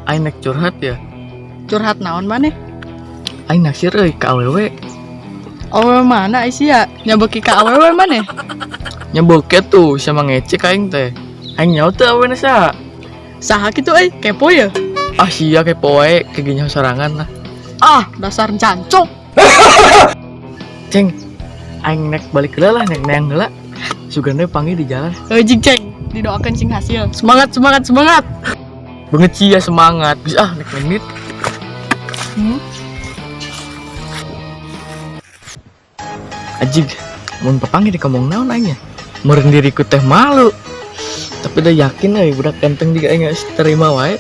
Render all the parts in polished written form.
Aing nek curhat ya. Curhat naon maneh? Aing naksir euy ka awewe. Awewe mana ai sia? Nya beuki ka awewe maneh? Nya beuki tuh sama ngecek aing teh. Aing nyaho teu awewena saha? Saha kitu euy? Kepo ye. Ah sia kepo wae ke nyaho sorangan lah. Ah, dasar jancok. Ceng, aing nek balik heula lah, nek neang heula. Sugana panggil di jalan. Heuh jing ceng, didoakeun sing hasil. Semangat semangat semangat. Beungeut sia semangat. Geus ah nek menit. Anjing, mun papanggih di kampung naon aing nya? Meureun diriku teh malu. Tapi udah yakin euy budak ganteng juga aing geus terima wae.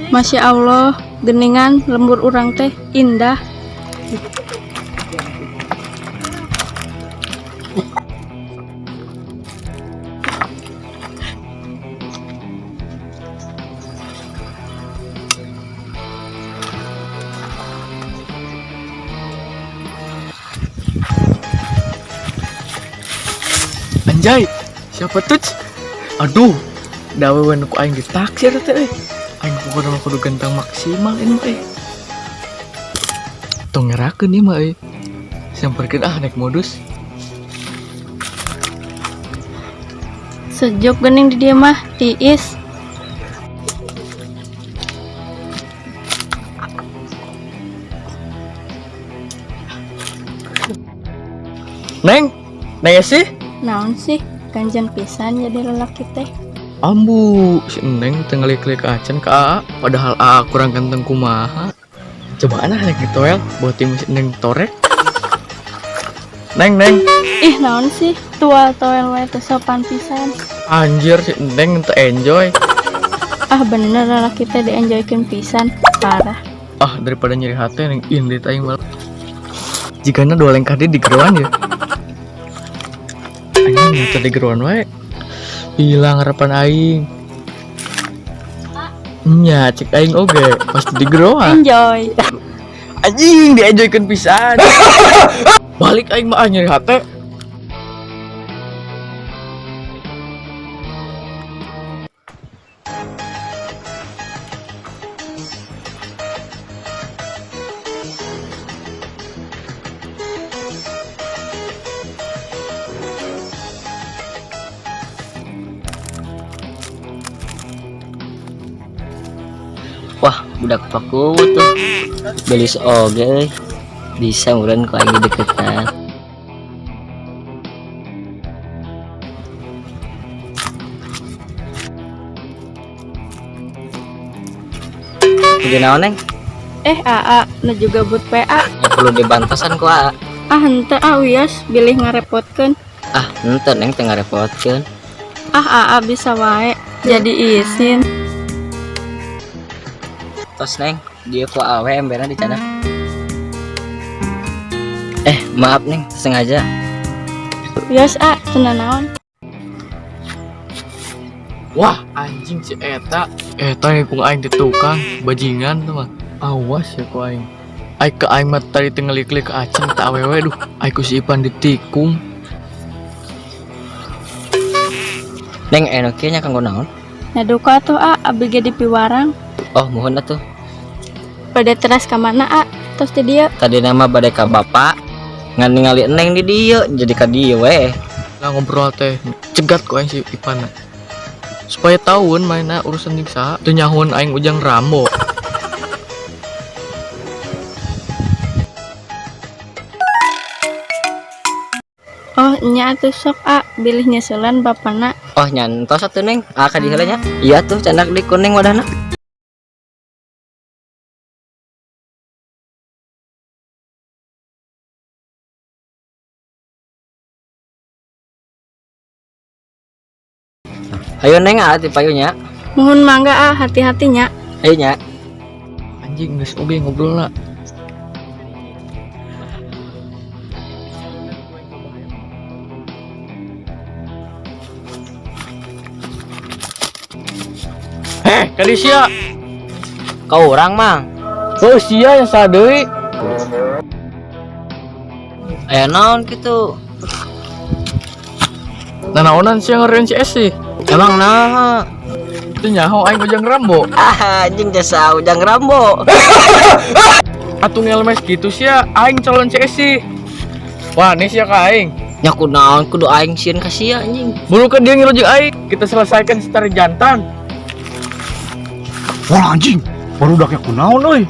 Masya Allah, geningan lembur urang teh indah. Anjay, siapa tuh? Aduh, da awewe nu ku aing ditaksir teh euy. Aing pokona mah kudu ganteng maksimal ini mah euy. Tong ngerakeun ieu mah euy. Samperkeun ah naik modus. Sejuk gening di dieu mah, tiis. Neng, neng sih? Naon sih, ganjen pisan jadi lelaki teh. Ambu, si Neng teu ngelik-lik acan ka AA, padahal AA kurang ganteng kumaha. Cobaan ah naik ditoel, buat tim si Neng torek. Neng, Neng. Ih, naon sih, tual toel wae teu sopan pisan. Anjir, si Neng teu enjoy. Ah bener lelaki teh dienjoykeun pisan, parah. Ah, daripada nyeri hati neng indit aing malah. Jigana dua lengkah di geroan ya. Anjing nyata di geroan wae. Hilang harapan aing. Nya, cek aing oge pasti di geroan. Enjoy. Anjing dienjoykeun pisan. Balik aing mah nyeri hati. Wah, budak paku tuh. Belis oge euy. Bisa meureun ku aing deketan. Nuju naon, Neng? AA, nu juga but PA. Ya perlu dibantosan ku AA. Ah, henteu ah wios, bilih ngarepotkeun. Ah, henteu Neng teu ngarepotkeun. Ah, AA bisa wae jadi isin. Tos Neng, dia ku awe emberna dicanak. Maaf Neng, sengaja. Wios ah, cenah naon? Wah, anjing si eta. Eta ngikung aing di tukang, bajingan tuh mah. Awas ya ku aing. Aing ke aing mah tadi teu ngelik-lik acan ta awewe duh. Aing ku si Ipan ditikung. Neng anu kieu nya kanggo naon? Nya duka atuh ah, abdi ge dipiwarang. Oh, muhun atuh. Bade teras ka mana ah? Tos di dieu. Tadi nama bade ka bapak. Ngan ningali Neng di dieu, jadi ka dieu weh. Lah ngobrol teh cegat ku aing si Ipan. Supaya tahuun mainna urusan jeung saha, teu nyahoan aing Ujang Rambo. Oh, nya atuh sok ah, bilih nyeselan bapana. Oh, nya entos atuh Neng. Ah, ka dieu heula nya. Iya tuh candak di kuning wadahna. Ayo Neng, ah, ti payunya. Muhun mangga ah, hati-hati nya. Ayo nya. Anjing geus oge ngobrol lah. Kadisia. Kau orang mang. Oh sia yang saha deui. Aya naon kitu? Nanaonan sih ngeureun si Esi. Emang nah. Itu nyaho aing Ujang Rambo. Ah, anjing jasa Ujang Rambo. Atuh ngelmes gitu sih ya, aing calon si Esi. Wah, nih sih ya ka aing. Nya kunaon kudu aing sieun ka sia, anjing? Buru ke dia ngilu jeung aing. Kita selesaikan secara jantan. Wah, anjing, barudaknya kunaon euy.